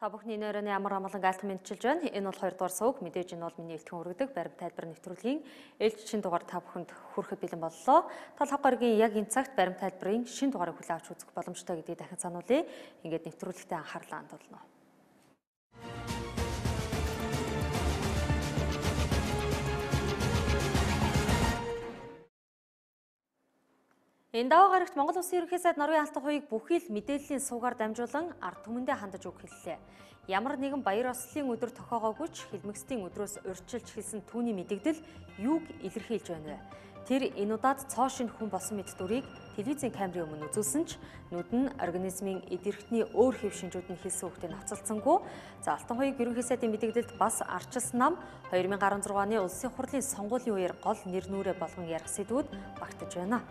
Та бүхний нойрооны амар амгалан айлтган мэдчилж байна. Энэ бол 2 дугаар сувг. Мэдээж энэ бол миний элтгэн хүргэдэг баримт тайлбар нэвтрүүлгийн ээлж шин дугаар та бүхэнд хүрэхэд бэлэн боллоо. Тал хав гарагийн яг энэ цагт баримт тайлбарын шин дугаарыг хүлээн авч үзэх боломжтой гэдгийг дахин сануулъя. Ингээд нэвтрүүлэгтээ анхаарлаа хандуулна. Энэ даваа гарагт Монгол Улсын Ерөнхий сайд Норвегийн алтан хуйг бүхий л мэдээллийн суугаар дамжуулан ард түмэндээ хандаж өгөх хэллээ. Ямар нэгэн баяр ёслолын өдөр тохиогоогүй ч хилмигсдийн өдрөөс урьдчилж хэлсэн түүний мэдэгдэл юуг илэрхийлж байна вэ? Тэр энэ удаад цоо шинэ хүн болсон мэт дүрийг телевизийн камерын өмнө үзүүлсэн ч нүд нь организмын эд эрхтний өөр хэв шинжүүд нь хэлсэн үгтэй ноцолцсонгүй. За алтан хуйг Ерөнхий сайдын мэдэгдэлд бас арчилсан нам 2016 оны улсын хурлын сонгуулийн үеэр гол нэр нүрэ болгон ярих сэдвүүд багтаж байна.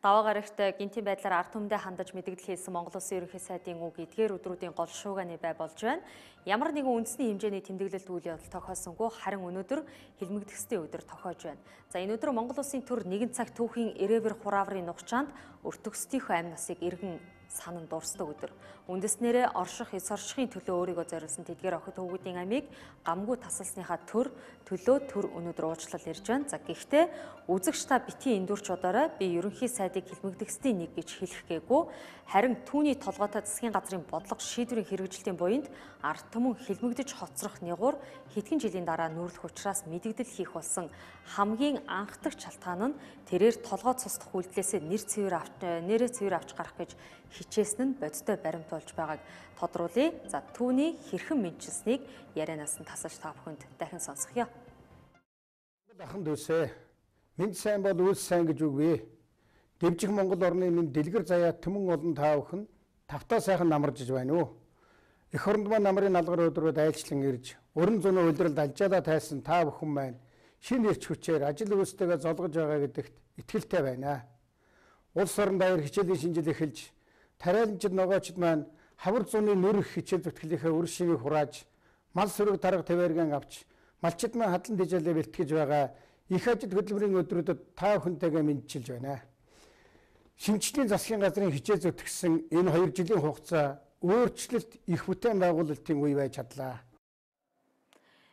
Даваа гарагт гинтийн байдлаар ард түмэндээ хандаж мэдэгдэл хийсэн Монгол Улсын Ерөнхий сайдын үг эдгээр өдрүүдийн гол шууганы бай болж байна. Ямар нэгэн үндэсний хэмжээний тэмдэглэлт үйл явдал тохиолсонгүй, харин өнөөдөр хилмигдэхсдийн өдөр тохиож байна. За энэ өдөр Монгол Улсын төр нэгэн цаг түүхийн эрээвэр хурааврын нухчаанд өртөгсдийнхөө амь насыг эргэн санан дурсдаг өдөр. Үндэснээрээ орших, эс оршихын төлөө өөрийгөө зориулсан тэдгээр охид хөвгүүдийн амийг гамгүй тасалсныхаа төр төлөө төр өнөөдөр уучлал ирж байна. За гэхдээ үзэгч та битгий эндүрч бодоорой, би ерөнхий сайдыг хилмигдэхсдийн нэг гэж хэлэх гээгүй. Харин түүний толгойтой засгийн газрын бодлого шийдвэрийн хэрэгжилтийн буянд ард түмэн хилмигдэж хоцрох нягуур хэдхэн жилийн дараа нүүрлэх учраас мэдэгдэл хийх болсон хамгийн анхдах шалтгаан нь тэрээр толгой цусдах үйлдэлээсээ нэр цэвэр авч нэрээ цэвэр авч гарах гэж хичээсэн нь бодиттой баримт болж байгааг тодруулъя. За түүний хэрхэн мэдчилсэнийг ярианаас нь тасалж та бүхэнд дахин сонсгоё. Ахын дүүсээ, мэд сайн бол үйлс сайн гэж үгүй. Дэвжих Монгол орны минь дэлгэр заяа түмэн олон та бүхэн тавтаа сайхан намарж иж байна уу? Эх оронд маань намрын алгар өдрүүд айлчлан ирж, өрн зуны улиралд алжаалаа тайсан та бүхэн маань шинэ эрч хүчээр ажил үйлстэйгээ золгож байгаа гэдэгт итгэлтэй байна. Улс орон даяар хичээлийн шинжил эхэлж, тариаланчид ногоочд маань хавар зуны нүр их хичээл зүтгэлийнхээ үр шимийг хурааж, мал сүрэг тарга тавиарган авч, малчид маань хадлан тэжээлээ бэлтгэж байгаа их ажил хөдөлмөрийн өдрүүдэд та бүхэнтэйгээ мэдчилж байна. Шинжлэлийн засгийн газрын хичээл зүтгэсэн энэ 2 жилийн хугацаа өөрчлөлт их бүтээн байгуулалтын үе байж чадлаа.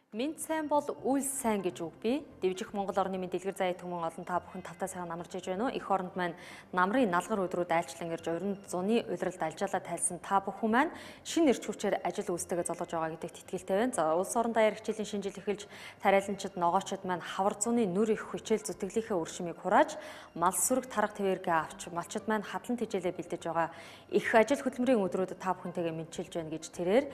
Мэд сайн бол үйл сайн гэж үг бий. Дэвжих Монгол орны мэд дэлгэр заяа түмэн олон та бүхэн тавтаа сайхан намарж иж байна уу? Эх оронд маань намрын налгар өдрүүд айлчлан ирж уран зуны улиралд алжаалаа тайлсан та бүхэн маань шинэ эрч хүчээр ажил үйлстэйгээ золгож байгаа гэдэгт итгэлтэй байна. За улс орон даяар хичээлийн шинэ жил эхэлж тариаланчид ногоочид маань хавар зуны нүр их хичээл зүтгэлийнхээ үр шимийг хурааж мал сүрэг тарга тэвэргээ авч малчид маань хадлан тэжээлээ бэлдэж байгаа их ажил хөдөлмөрийн өдрүүдэд та бүхэнтэйгээ мэдчилж байна гэж тэрээр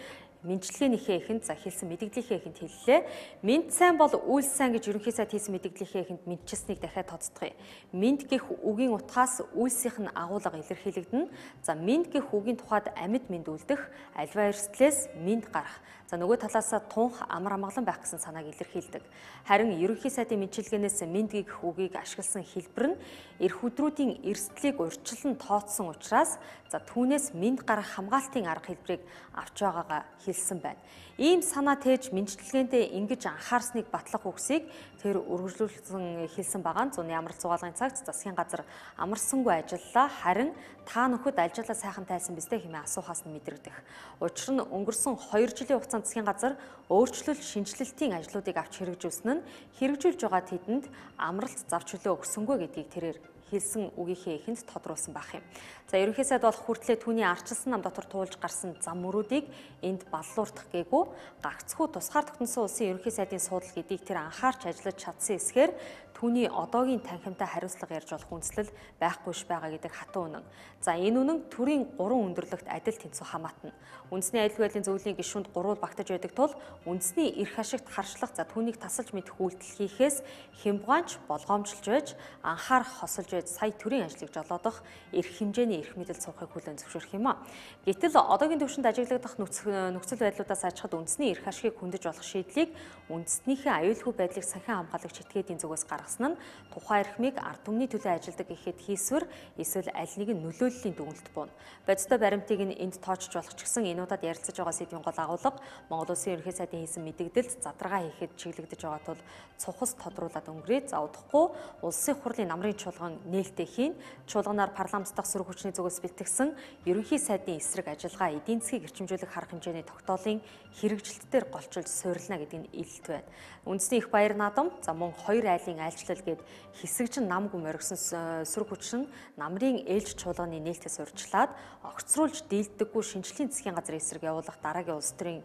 мэдчилгээнийхээ эхэнд за хэлсэн мэдэгдлийнхээ эхэнд хэллээ. Мэд сайн бол үйл сайн гэж ерөнхий сайд хийсэн мэдэгдлийнхээ эхэнд мэдчилсэнийг дахиад тодтгоё. Мэд гэх үгийн утгаас үйлсийнх нь агуулга илэрхийлэгдэнэ. За мэд гэх үгийн тухайд амьд мэд үлдэх, альва эрсдлээс мэд гарах. За нөгөө талаасаа тунх амар амгалан байх гэсэн санааг илэрхийлдэг. Харин ерөнхий сайдын мэдчилгээнээс мэд гэх үгийг ашигласан хэлбэр нь эрх өдрүүдийн эрсдлийг урьдчилан тооцсон учраас за түүнээс мэд гарах хамгаалтын арга хэлбэрийг авч байгаагаа хэлсэн байна. Ийм санаа тээж мэдчилгээндээ ингэж анхаарсныг батлах үгсийг тэр үргэлжлүүлсэн хэлсэн байгаа нь зуны амралт зугаалгын цагт засгийн газар амарсангүй ажиллалаа. Харин та нөхөд алжаалаа сайхан тайлсан биз дээ хэмээн асуухаас нь мэдрэгдэх. Учир нь өнгөрсөн 2 жилийн хугацаанд засгийн газар өөрчлөлт шинэчлэлтийн ажлуудыг авч хэрэгжүүлсэн нь хэрэгжүүлж байгаа тэдэнд амралт зав чөлөө өгсөнгүй гэдгийг тэрээр хэлсэн үгийнхээ эхэнд тодруулсан байх юм. За ерөнхий сайд болох хүртлээр түүний арчилсан нам дотор туулж гарсан зам мөрүүдийг энд баллуурдах гээгүй гагцхүү тусгаар тогтносон улсын ерөнхий сайдын суудал гэдгийг тэр анхаарч ажиллаж чадсан эсэхээр түүний одоогийн танхимтай хариуцлага ярьж болох үндэслэл байхгүй ш байгаа гэдэг хатуу үнэн. За энэ үнэн төрийн 3 өндөрлөгт адил тэнцүү хамаатна. Үндэсний аюулгүй байдлын зөвлөлийн гишүүнд гурвал багтаж байдаг тул үндэсний эрх ашигт харшлах, за түүнийг тасалж мэдэх үйлдэл хийхээс хямбгаанч болгоомжилж байж анхаарах хосолж байж сая төрийн ажлыг жолоодох эрх хэмжээний эрх мэдэл суухыг хүлээн зөвшөөрөх юм а. Гэтэл одоогийн түвшинд ажиглагдах нөхцөл байдлуудаас ажихад үндэсний эрх ашигыг хөндөж болох шийдлийг үндэснийхээ аюулгүй байдлыг сахин хамгаалагч этгээдийн зүгээс гаргасан нь тухайн эрхмийг ард түмний төлөө ажилдаг гэхэд хийсвэр эсвэл аль нэгэн нөлөөллийн дүгнэлт буuna. Бодиттой баримтыг нь энд тоочж болох ч гэсэн энэ удаад ярилцаж байгаа сэдвийн гол агуулга Монгол Улсын Ерөнхий сайдын хийсэн мэдэгдэлд задаргаа хийхэд чиглэгдэж байгаа тул цухас тодруулаад өнгөрье. За удахгүй Улсын хурлын намрын чуулган нээлттэй хийн. Чуулганаар парламент дахь сөрөг хүчний зүгээс бэлтгэсэн Ерөнхий сайдын эсрэг ажиллагаа эдийн засгийг эрчимжүүлэх арга хэмжээний тогтоолын хэрэгжилт дээр голчилж суурилна гэдэг нь илэлт байна. Үндэсний их баяр наадам за мөн хоёр айлын айлчлал гээд хэсэгжин нам гүм оргисон сөрөг хүчин намрын ээлж чуулганы нээлтээс урьдчилаад огцруулж дийлдэггүй шинжлэлийн засгийн газрын эсрэг явуулах дараагийн улс төрийн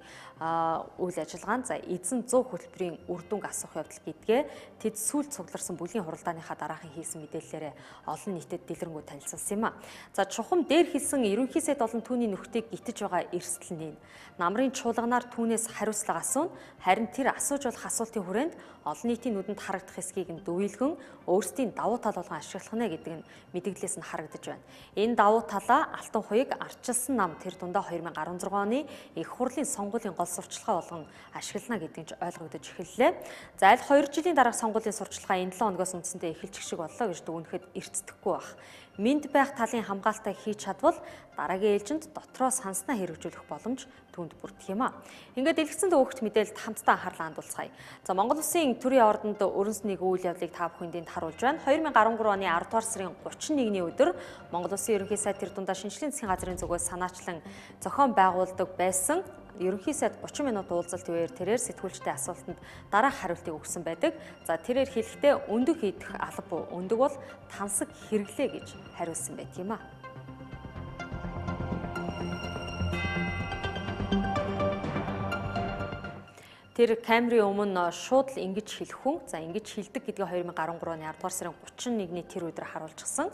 үйл ажиллагаанд за эзэн 100 хөтөлбөрийн үр дүнг асуух явдал гэдгээ тэд сүүл цугларсан бүлгийн хуралдааныхаа дараахан хийсэн мэдээллээрээ олон нийтэд дэлгэрэнгүй танилцуулсан юм а. За чухам дээр хэлсэн Ерөнхий сайд болон түүний нөхдийг гитэж байгаа эрсдэл нь энэ. Намрын чуулганаар түүнээс хариуцлага асууна. Харин тэр асууж болох асуултын хүрээнд олон нийтийн нүдэнд харагдах хэсгийг нь дөвөөлгөн өөрсдийн давуу тал болгон ашиглах нэ гэдэг нь мэдэгдлээс нь харагдаж байна. Энэ давуу талаа Алтан хуйг арчилсан нам тэр дундаа 2016 оны их хурлын сонгуулийн гол сурчлагаа болгон ашиглана гэдэг нь ч ойлгогдож эхэллээ. За аль 2 жилийн дараах сонгуулийн сурчлагаа энэ 7 хоногоос үндсэндээ эхэлчих шиг боллоо гэж дүгнэхэд эртдэхгүй байх. Мэнд байх талын хамгаалтаа хийж чадвал дараагийн ээлжинд дотроо санснаа хэрэгжүүлэх боломж түүнд бүрдэх юм а. Ингээд дэлгэцэн төвөгт мэдээлэлд хамтдаа анхаарлаа хандуулцгаая. За Монгол Улсын төрийн ордонд өрнөс нэг үйл явдлыг та бүхэнд энд харуулж байна. 2013 оны 10 дугаар сарын 31-ний өдөр Монгол Улсын Ерөнхий сайд тэр дундаа шинжлэлийн засгийн газрын зүгээс санаачлан зохион байгуулдаг байсан Ерөнхий сайд 30 минут уулзалт үеэр тэрээр сэтгүүлчдийн асуултанд дараах хариултыг өгсөн байдаг. За тэрээр хэлэхдээ өндөг хийдэх алба буу. Өндөг бол тансаг хэрэглээ гэж хариулсан байт юм а. Тэр камерын өмнө шууд л ингэж хэлэх хүн. За ингэж хэлдэг гэдгээ 2013 оны 10 дугаар сарын 31-ний тэр өдөр харуулчихсан.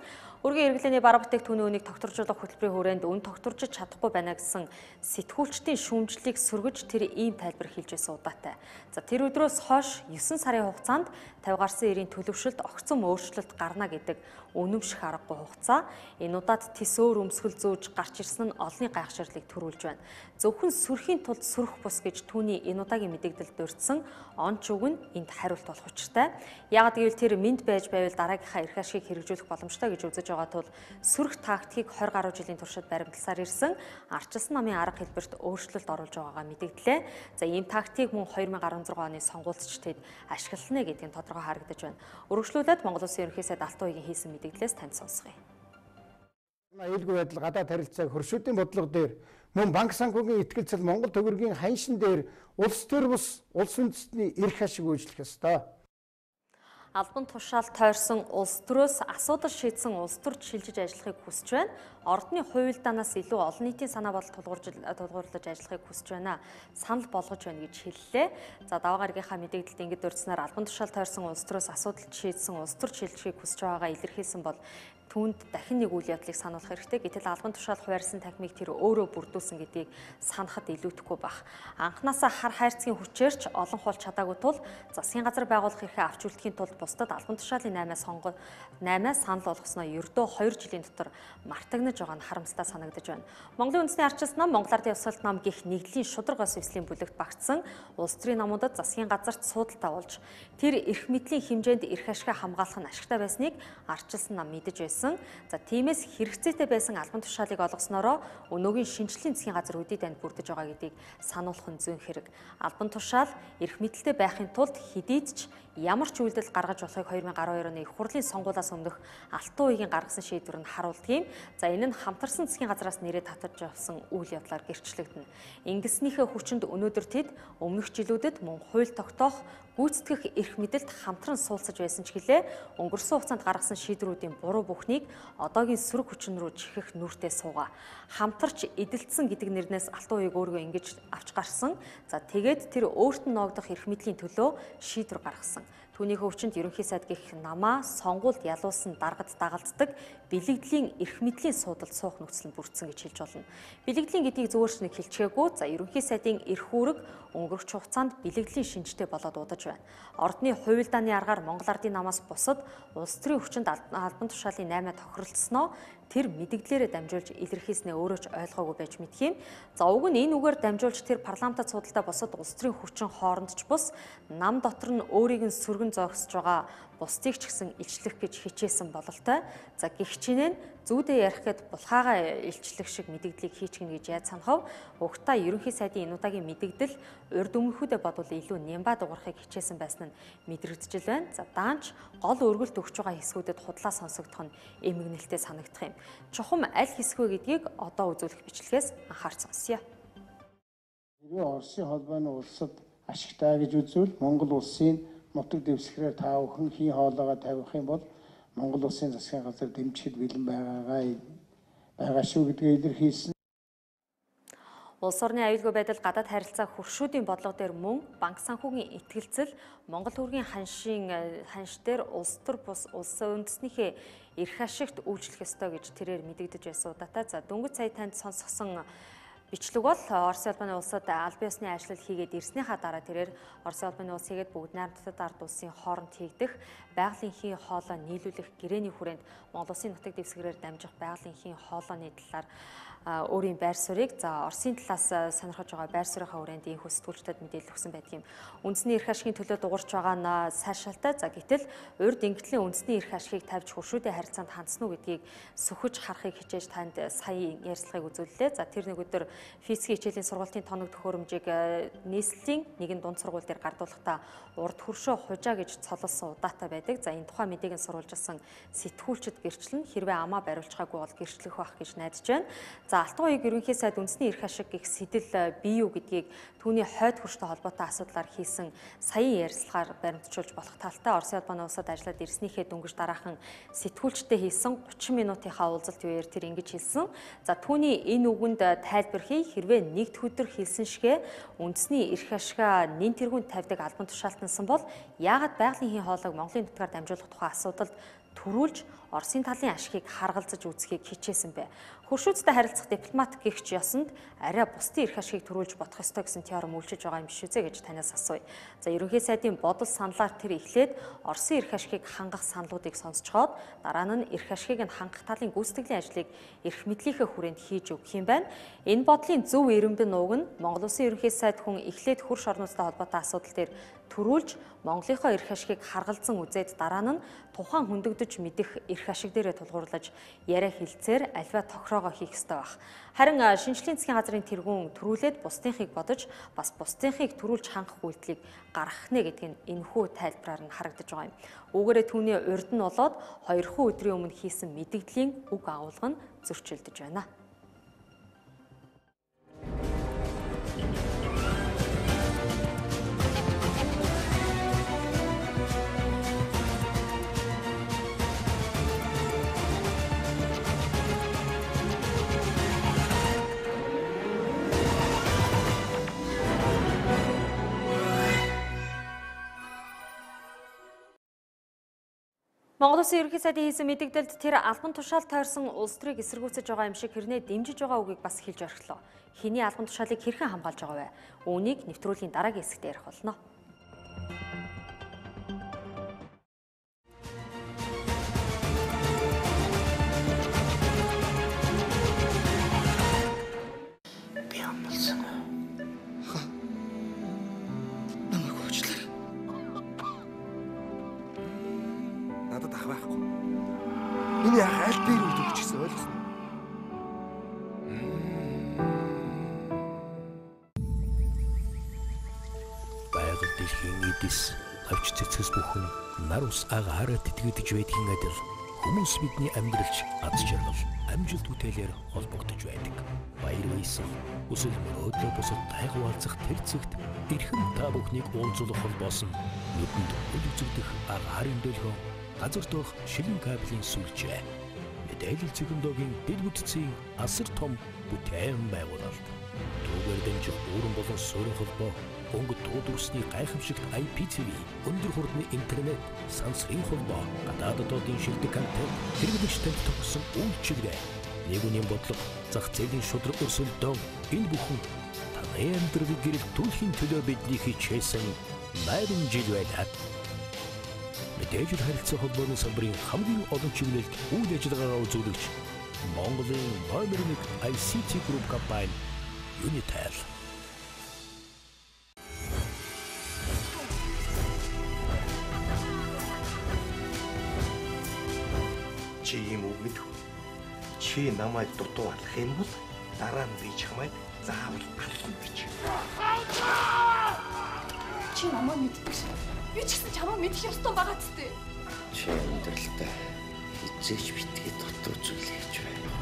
Өргөн хэрэглээний бараа бүтээгдэхүүний үнийг тогтворжуулах хөтөлбөрийн хүрээнд үн тогтворжиж чадахгүй байна гэсэн сэтгүүлчдийн шүүмжлэлийг сөргөж тэр ийм тайлбар хэлж байсан удаатай. За тэр өдрөөс хойш 9 сарын хугацаанд 50 гарсан эрийн төлөвшөлт огцом өөрчлөлт гарна гэдэг үнэмших аргагүй хугацаа. Энэ удаад тэс өөр өмсгөл зөөж гарч ирсэн нь олонний гайхширлыг төрүүлж байна. Зөвхөн сүрхийн тулд сүрэх бус гэж түүний энэ удаагийн мэдэгдэлд дурдсан онч үг нь энд хариулт болох учиртай. Яагаад гэвэл тэр мэд байж байвал дараагийнхаа эрх ашигыг хэрэгжүүлэх боломжтой гэж үзэж байгаа тул сүрэх тактикийг 20 гаруй жилийн туршид баримтласаар ирсэн арчилсан намын арга хэлбэрт өөрчлөлт оруулж байгаагаа мэдэгдлээ. За ийм тактикийг мөн 2016 оны сонгуульч тэд ашиглана гэдэг нь тодорхой харагдаж байна. Өргөжлүүлээд Монгол Улсын Ерөнхий сайд Алтан хуйгийн хийсэн мэдэгдлээс танд сонсгоё. Аюулгүй байдал гадаад харилцааг хөршүүдийн бодлого дээр мөн банк санхүүгийн итгэлцэл Монгол төгрөгийн ханшин дээр улс төр бус улс үндэстний эрх ашиг үйлчлэх ёстой. Албан тушаал тойрсон улс төрөөс асуудал шийдсэн улс төрд шилжиж ажиллахыг хүсэж байна. Ордны хувилдаанаас илүү олон нийтийн санаа бодол тулгуурлаж ажиллахыг хүсэж байна. Санал болгож байна гэж хэллээ. За даваа гарагийнхаа мэдэгдэлд ингэж дурдсанаар албан тушаал тойрсон улс төрөөс асуудал шийдсэн улс төрд шилжихийг хүсэж байгаагаа илэрхийлсэн бол түүнд дахин нэг үйл явдлыг сануулах хэрэгтэй. Гэтэл албан тушаал хуваарьсан танхимыг тэр өөрөө бүрдүүлсэн гэдгийг санахад илүүтэхгүй байх. Анхнаасаа хар хайрцгийн хүчээр ч олон хулж чадаагүй тул засгийн газар байгуулах эрхээ авч үлдэхийн тулд бусдад албан тушаалын 8-аа санал болгосноо ердөө 2 жилийн дотор мартагнаж байгаа нь харамсалтай санагдаж байна. Монголын үндэсний арчилсан нам, Монгол Ардын явсгалт нам гих нэгдлийн шударга ёс ёслолын бүлэгт багтсан улс төрийн намуудад засгийн газарт суудалтай болж тэр эрх мэдлийн хэмжээнд эрх ашгаа хамгаалах нь ашигтай байсныг арчилсан нам мэдэж байсан. За тиймээс хэрэгцээтэй байсан албан тушаалыг олгосноороо өнөөгийн шинжлэлийн засгийн газар өдий дайнд бүрдэж байгаа гэдгийг сануулах нь зүйн хэрэг. Албан тушаал эрх мэдэлтэй байхын тулд хэдийд ч ямар ч үйлдэл гаргаж болохыг 2012 оны их хурлын сонгуулиас өмнөх Алтан уйгийн гаргасан шийдвэр нь харуулдаг юм. За энэ нь хамтарсан засгийн газраас нэрээ татаж авсан үйл явдлаар гэрчлэгдэнэ. Ингэснийхээ хүчинд өнөөдөр тэд өмнөх жилүүдэд мөн хууль тогтоох гүйцэтгэх эрх мэдэлд хамтран суулцаж байсан ч гэлээ өнгөрсөн хугацаанд гаргасан шийдвэрүүдийн буруу бүхнийг одоогийн сөрөг хүчин рүү чихэх нүртэй суугаа. Хамтарч эдэлдсэн гэдэг нэрнээс Алтан уйг өөргөө ингэж авч гарсан. За тэгээд тэр өөрт нь ноогдох эрх мэдлийн төлөө шийдвэр гаргасан. Түүний хөвчөнд ерөнхий сайд гих намаа сонгуульд ялуулсан даргад дагалддаг бэлэгдлийн эрх мэдлийн суудалд суух нөхцөл нь бүрдсэн гэж хэлж болно. Бэлэгдлийн гэдгийг зүгээр ч нэг хэлчихээгүй. За ерөнхий сайдын эрх үүрэг өнгөрөх хугацаанд бэлэгдлийн шинжтэй болоод удаж байна. Ордны хувилдааны аргаар Монгол Ардын намаас бусад улс төрийн хүчинд албан тушаалын 8 тохиролцсноо тэр мэдэгдлээрээ дамжуулж илэрхийлснээ өөрөө ч ойлгоогүй байж мэдх юм. За уг нь энэ үгээр дамжуулж тэр парламентад судалтай бусад улс төрийн хүчин хооронд ч бус нам дотор нь өөрийг нь сөргөн зогсож байгаа бусдыг ч гэсэн илчлэх гэж хичээсэн бололтой. За гихчинэ нь зүүдээ ярих гээд булхаагаа илчлэх шиг мэдэгдлийг хийчихнэ гэж яаж санах вэ? Угтаа ерөнхий сайдын энэ удаагийн мэдэгдэл урд өмнөхүүдээ бодвол илүү нямба дуурахыг хичээсэн байсан нь мэдрэгдэж байна. За даанч гол өргөлт өгч байгаа хэсгүүдэд худлаа сонсогдох нь эмгэнэлтэй санагдах юм. Чухам аль хэсэг вэ гэдгийг одоо үзүүлэх бичлэгээс анхаарч сонсъё. Хэрвээ Оросын холбооны улсад ашигтай гэж үзвэл Монгол улсын нутаг дэвсгэрээр та бүхэн хийн хоолоогоо тавих юм бол Монгол улсын засгийн газар дэмжихэд бэлэн байгаа шүү гэдгээ илэрхийлсэн. Улс орны аюулгүй байдал гадаад харилцаа хөршүүдийн бодлого дээр мөн банк санхүүгийн итгэлцэл Монгол төгрөгийн ханш дээр улс төр бус улс үндэснийхээ эрх ашигт үйлчлэх ёстой гэж тэрээр мэдэгдэж байсан удаатай. За дөнгөж сая танд сонсгосон бичлэг бол Оросын холбооны улсад албан ёсны ажлал хийгээд ирснийхаа дараа тэрээр Оросын холбооны улс хийгээд бүгд найрамдах ард улсын хооронд хийгдэх байгалийн хийн хоолой нийлүүлэх гэрээний хүрээнд Монгол улсын нутаг дэвсгэрээр дамжих байгалийн хийн хоолойны талаар өөрийн байр суурийг за Оросын талаас сонирхож байгаа байр суурийнхаа хүрээнд ийхүү сэтгүүлчдэд мэдээлэл өгсөн байдаг юм. Үндэсний эрх ашигын төлөө дуурч байгаа нь сайршилтай. За гэтэл урд ингэтлийн үндэсний эрх ашигыг тавьж хөршүүдийн харилцаанд хандсан уу гэдгийг сөхөж харахыг хичээж танд сая ярилцлагыг үзүүллээ. За тэр нэг өдөр физикийн хичээлийн сургалтын тоног төхөөрөмжийг нийслэлийн нэгэн дунд сургууль дээр гардуулахдаа урд хөршөө хужаа гэж цололсон удаатай байдаг. За энэ тухай мэдээг нь сурвалжилсан сэтгүүлчд гэрчлэн хэрвээ амаа бариулчихаагүй бол гэрчлэх байх гэж найдаж байна. За Алтан уяг ерөнхий сайд үндэсний эрх ашиг гэх сэтэл бий юу гэдгийг түүний хойд хөрштэй холбоотой асуудлаар хийсэн саяын ярилцлагаар баримтжуулж болох талтай Оросын холбооны улсад ажиллаад ирснийхээ дөнгөж дараахан сэтгүүлчтэй хийсэн 30 минутынхаа уулзалт үеэр тэр ингэж хэлсэн. За түүний энэ үгэнд тайлбар хий хэрвээ нэгд өдөр хэлсэн шигэ үндэсний эрх ашигаа нэн тэргүүнд тавьдаг албан тушаалтансан бол яагаад байгалийн хийн хоолойг Монголын нутгаар дамжуулах тухай асуудалд төрүүлж Оросын талын ашигыг харгалзаж үзэхийг хичээсэн бэ. Хөршүүдтэй харилцах дипломат гихч ёсонд арай бусдын эрх ашигыг төрүүлж бодох ёстой гэсэн теорем үйлчилж байгаа юм биш үү гэж танаас асууя. За ерөнхий сайдын бодол саналаар тэр эхлээд Оросын эрх ашигыг хангах саналуудыг сонсцоход дараа нь эрх ашигыг нь хангах талын гүйцэтгэлийн ажлыг эрх мэдлийнхээ хүрээнд хийж өгөх юм байна. Энэ бодлын зөв эренбэн нууг нь Монгол улсын ерөнхий сайд хүн эхлээд хөрш орнуудтай холбоотой асуудал дээр төрүүлж Монголынхоо эрх ашигыг харгалзан үзээд дараа нь тухайн хөндөгдөж мэдэх эрх ашиг дээрээ тулгуурлаж яриа хэлцээр альва тохироогоо хийх ёстой байх. Харин шинжлэлийн засгийн газрын тэргүүн төрүүлээд бусдынхыг бодож бас бусдынхыг төрүүлж хангах үйлдэлийг гаргах нэ гэдг нь энэхүү тайлбараар нь харагдаж байгаа юм. Үүгээрээ түүний урд нь болоод 2 өдрийн өмнө хийсэн мэдэгдлийн үг агуулга нь зөрчилдөж байна. Монгол Улсын ерөнхий сайдын хийсэн мэдэгдэлд тэр албан тушаал тойрсон улс төрийг эсэргүүцэж байгаа юм шиг хэрнээ дэмжиж байгаа үгийг бас хэлж орхилоо. Хэний албан тушаалыг хэрхэн хамгаалж байгаа вэ? Үүнийг нэвтрүүлгийн дараагийн хэсэгт ярих болно. Би амлсан. Намайг уучлаарай. Надад ах байхгүй. Миний ах аль дээр үед өгчихсэн ойлгосон уу? Байгаль дэлхийн эдис, авч цэцгэс бүхэн нар ус агаараа тэтгэдэж байдгийн адил хүмүүс бидний амьдралч аз жаргал, амжилт бүтээлээр холбогдож байдаг. Баяр баясгал, өсөл мөрөөдлөө бусад тайгуулцах тэр цэгт эрхэм та бүхнийг уулзуулах холбоос нь нүдэнд үл үзэгдэх агаарын дөлгөө газар доох шилэн кабелийн сүлжээ. Мэдээлэл технологийн дэд бүтцийн асар том бүтээн байгуулалт. Түүгээр дамжих бүрэн болон суурин холбоо, өнгө туу дүрсний гайхамшигт IPTV, өндөр хурдны интернет, сансрын холбоо, гадаад дотоодын шилдэг контент, хэрэглэгчдэд тохирсон үйлчилгээ, нэг үнийн бодлого, зах зээлийн шударга өрсөлдөөн, энэ бүхэн таны амьдралыг гэрэлтүүлэхийн төлөө бидний хичээсэн 8 жил байлаа. Мэдээж харилцаа холбооны салбарын хамгийн олон чиглэлд үйл ажиллагаагаа үзүүлэгч Монголын номер 1 ICT Group компани Unitel. Чи ийм үг мэдв. Чи намайг дутуу алах юм бол дараа нь би чамайг заавал алах гэж. Чи намайг мэддэг шээ. Би ч гэсэн чамайг мэдэх ёстой байгаа ч дээ. Чи амьдралдаа хизээч битгий дутуу зүйл хийж байна.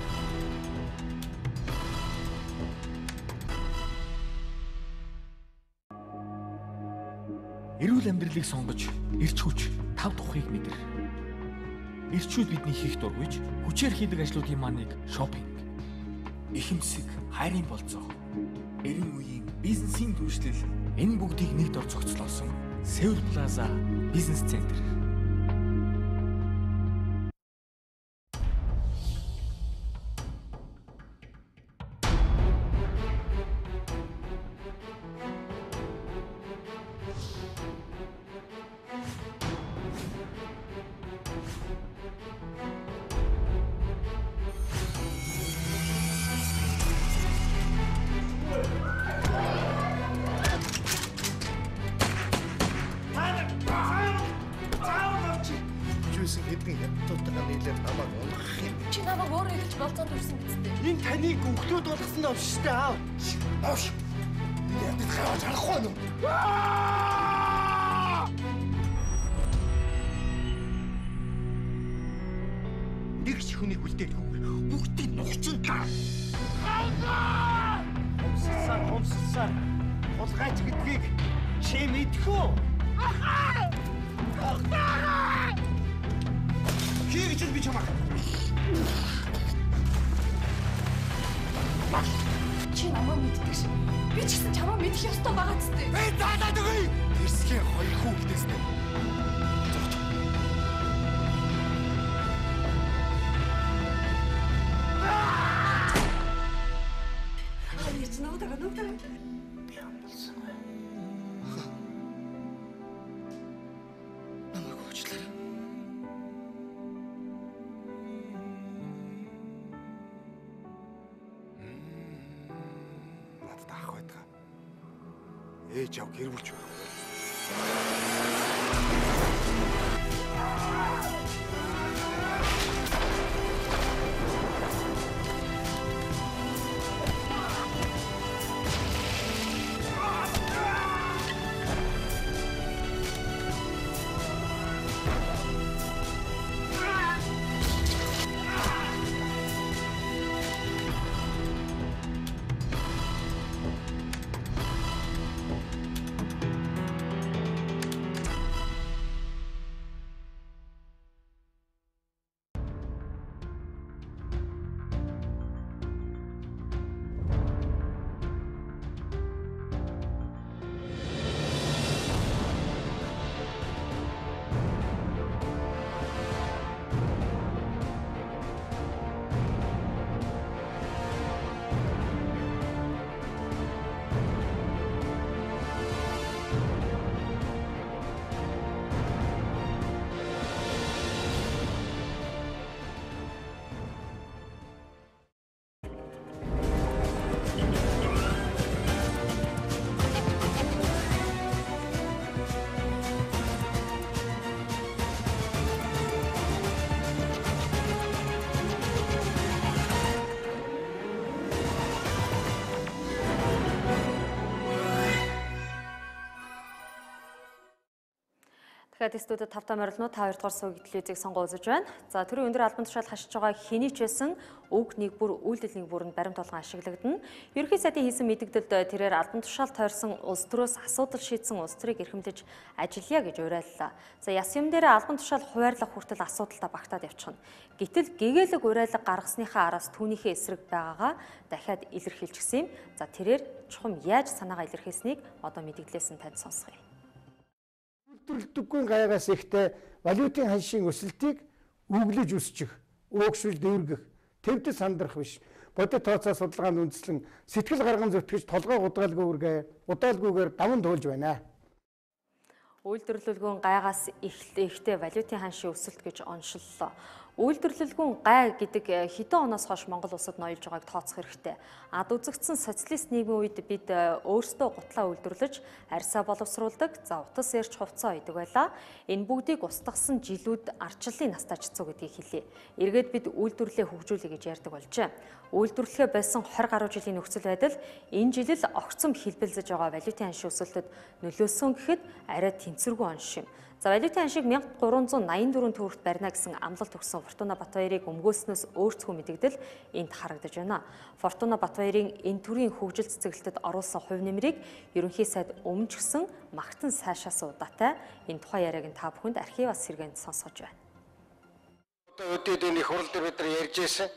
Эрүүл амьдралыг сонгож, эрч хүч, тав тухыг мэдэр. Эрчүүд бидний хийх дургүйж, хүчээр хийдэг ажлуудын маань нэг шопинг. Ихэмсэг, хайрын болцоо, эрен үеийн бизнесийн түвшлэл, энэ бүгдийг нэг дор цогцлоосон Сеул Плаза бизнес центр. Хэдэн хятадтайгаа нийлээд намайг унгах юм. Чи намайг өөрөө эхэлж болцоонд хүрсэн биз дээ. Энэ таныг өглөөд болгосон нь авш штэ аав. Авш. Ядад хаваж харахгүй нү. Нэг ч хүнийг үлдээлгүйгээр бүгдийг нухчин та. Хомсолсоор хомсолсоор хулгайч гэдгийг чи мэдэх үү? Хий гэж би чамайг. Чи намайг мэддэг шээ. Би ч гэсэн чамайг мэдэх ёстой байгаа ч дээ. Би заалаад өгье. Тэрсхийн хоёр хүү үлдээснэ. Би амлсан. Намайг уучлаарай. Надад ах байдаг. Ээж ав гэр бүлч байхгүй. Дахиад студид тавтай морилно та 2 дугаар суугийн телевизийг сонгоо үзэж байна. За төрийн өндөр албан тушаал хашиж байгаа хэний ч байсан үг нэг бүр үйлдэл нэг бүр нь баримт болгон ашиглагдана. Ерөнхий сайдын хийсэн мэдэгдэлд тэрээр албан тушаал тойрсон улс төрөөс асуудал шийдсэн улс төрийг эрхэмлэж ажиллая гэж уриаллаа. За яс юм дээр албан тушаал хуваарлах хүртэл асуудалтай багтаад явчихна. Гэтэл гэгээлэг уриалга гаргасныхаа араас түүнийхээ эсрэг байгаагаа дахиад илэрхийлчихсэн юм. За тэрээр чухам яаж санаагаа илэрхийлснийг одоо мэдэгдлээс нь танд сонсгоё. Үйлдвэрлэдэггүй гайгаас ихтэй валютын ханшийн өсөлтийг өглөж өсчих, өөгшүүл дүүргэх, твдэд сандрах биш. Бодит тооцоо судалгаанд үндэслэн сэтгэл гарган зүтгэж толгой удаалгүйгээр даван туулж байна. Үйлдвэрлэлгүйн гайгаас ихтэй валютын ханшийн өсөлт гэж оншиллоо. Үйлдвэрлэлгүйн гай гэдэг хэдэн оноос хойш Монгол улсад ноёлж байгааг тооцох хэрэгтэй. Ад үзэгдсэн социалист нийгмийн үед бид өөрсдөө гутлаа үйлдвэрлэж, арьсаа боловсруулдаг, за утас эрч хувцас ойдог байлаа. Энэ бүгдийг устгасан жилүүд ардчлалын настай чицүү гэдгийг хэлье. Эргээд бид үйлдвэрлэлээ хөгжүүлье гэж ярьдаг болжээ. Үйлдвэрлэхээ болсон 20 гаруй жилийн нөхцөл байдал энэ жил л огцом хэлбэлзэж байгаа валютын ханшийн өсөлтөд нөлөөлсөн гэхэд арай тэнцвэргүй онш юм. За валютын ханшийг 1384 төгрөгт барина гэсэн амлалт өгсөн Фортуна Батбаярыг өмгөөлснөөс өөрцгөө мэдэгдэл энд харагдаж байна. Фортуна Батбаярын энэ төрлийн хөгжил цэцэглэлтэд оруулсан хувь нэмрийг ерөнхий сайд өмнө ч гэсэн магтан сайшаасан удаатай энэ тухай яриаг нь та бүхэнд архиваас сэргээн сонсгож байна. Одоо өдөөдийн их хурал дээр бид нар ярьж байсан.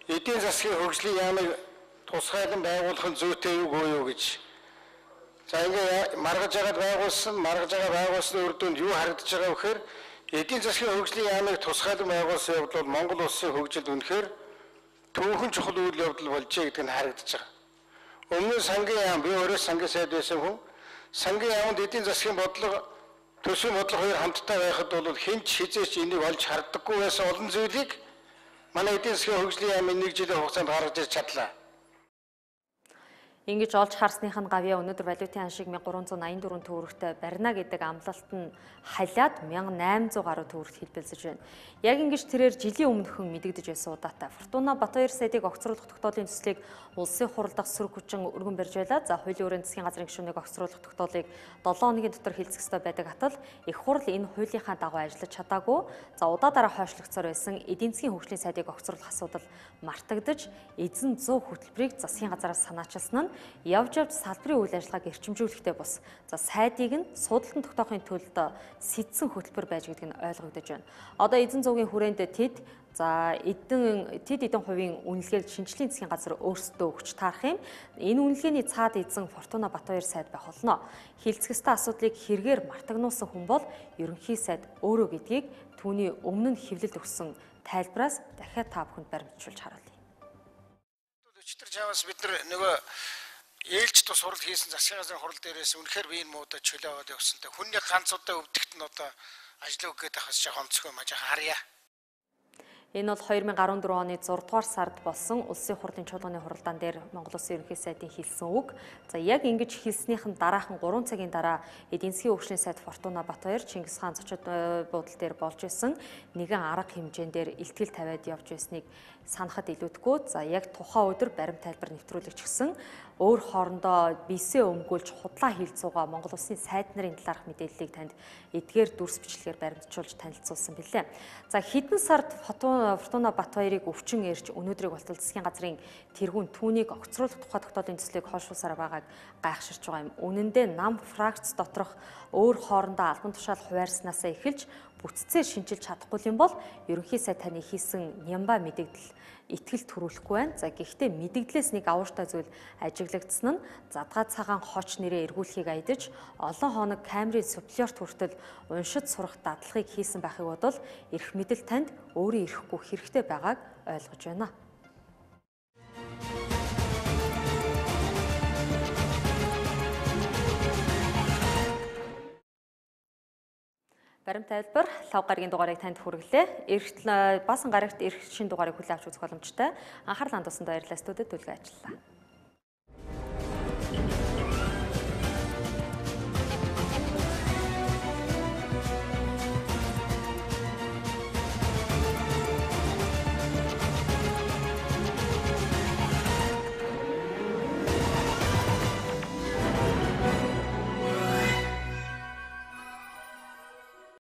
Эдийн засгийн хөгжлийн яамыг тусгайлан байгуулах нь зүйтэй юу гоо юу гэж. За ингээ маргаж агаад байгуулсан, маргаж байгаа байгуулсны үр дүнд юу харагдаж байгаа вэ гэхээр эдийн засгийн хөгжлийн яамыг тусгайлан байгуулсан явдал бол Монгол улсын хөгжилд үнэхээр түүхэн чухал үйл явдал болжээ гэдэг нь харагдаж байгаа. Өмнө нь сангийн яам, би өөрөө сангийн сайд байсан хүн, сангийн яамд эдийн засгийн бодлого, төсвийн бодлого хоёр хамтдаа байхад бол хэн ч хизээч энийг олж хардаггүй байсан олон зүйлийг манай эдийн засгийн хөгжлийн яамын нэг жилийн хугацаанд гаргаж ирж чадлаа. Ингэж олж харсных нь гавьяа өнөөдөр валютын ханшийг 1384 төгрөгт барина гэдэг амлалт нь халиад 1800 гаруй төгрөгт хэлбэлзэж байна. Яг ингэж тэрээр жилийн өмнөхөн мэдэгдэж байсан удаатай. Фортуна Батбаяр сайдыг огцруулах тогтоолын төслийг улсын хурал дахь сөрөг хүчин өргөн барьж байлаа. За хуулийн өрөөнд засгийн газрын гишүүнийг огцруулах тогтоолыг 7 хоногийн дотор хилцэх ёстой байдаг атал их хурал энэ хуулийнхаа дагуу ажиллаж чадаагүй. За удаа дараа хойшлогдсоор байсан эдийн засгийн хөгжлийн сайдыг огцруулах асуудал мартагдаж эзэн 100 хөтөлбөрийг засгийн газараас санаачилсан нь явж явж салбарын үйл ажиллагааг эрчимжүүлэхтэй бус. За сайдыг нь суудалтан тогтоохын тулд сэтсэн хөтөлбөр байж гэдг нь ойлгогдож байна. Одоо эзэн зуугийн хүрээнд тэд за эдэн хувийн үнэлгээг шинжлэлийн засгийн газар өөрсдөө өгч таарах юм. Энэ үнэлгээний цаад эзэн Фортуна Батбаяр сайд байх болно. Хилцэх ёстой асуудлыг хэрэгээр мартагнуулсан хүн бол ерөнхий сайд өөрөө гэдгийг түүний өмнө нь хэвлэлд өгсөн тайлбараас дахиад та бүхэнд баримтжуулж харуулъя. Өчигдөр чамаас бид нар нөгөө ээлж тус хурал хийсэн засгийн газрын хурал дээрээс үнэхээр би энэ муудаа чөлөө аваад явсантай. Хүний ганц удаа өвдөгт нь одоо ажил өгөх гээд ахас жоохон онцгой юм аа харъя. Энэ бол 2014 оны 6 дугаар сард болсон Улсын хурлын чуулганы хуралдаан дээр Монгол Улсын ерөнхий сайдын хэлсэн үг. За яг ингэж хэлснийхэн дараахан 3 цагийн дараа эдийн засгийн хөгжлийн сайд Фортуна Батбаяр Чингис хаан зочид буудал дээр болж исэн нэгэн арга хэмжээн дээр илтгэл тавиад явж байсныг санахад илүүдэхгүй. За яг тухайн өдөр баримт тайлбар нэвтрүүлэгч гисэн өөр хоорондоо бисээ өмгөөлж худлаа хийлж суугаа Монгол Улсын сайд нарын талаарх мэдээллийг танд эдгээр дүрс бичлэгээр баримтжуулж танилцуулсан билээ. За хэдэн сард Фортуна Батбаярыг өвчин ирж өнөөдрийг болтол засгийн газрын тэргүүн түүнийг огцруулах тухай тогтоолын төслийг хойшуулсаар байгааг гайхширч байгаа юм. Үнэн дээр нам фракц доторх өөр хоорондоо албан тушаал хуваарьснаасаа эхэлж бүтцээр шинчилж чадахгүй юм бол ерөнхий сайд таны хийсэн нямба мэдэгдэл итгэл төрүүлэхгүй байна. За гэхдээ мэдэгдлээс нэг авууштай зүйл ажиглагдсан нь задгаа цагаан хоч нэрээ эргүүлэхийг аядаж олон хоног камерын суплерт хүртэл уншиж сурах дадлагыг хийсэн байхыг бодвол эрх мэдэл танд өөрийн эрэхгүй хэрэгтэй байгааг ойлгож байна. Баримт тайлбар лав гарагийн дугаарыг танд хүргэлээ. Эрт баасан гарагт эрх шин дугаарыг хүлээн авч үзэх боломжтой. Анхаарал хандуулсанд баярлалаа. Студид дүлгээ ажиллалаа.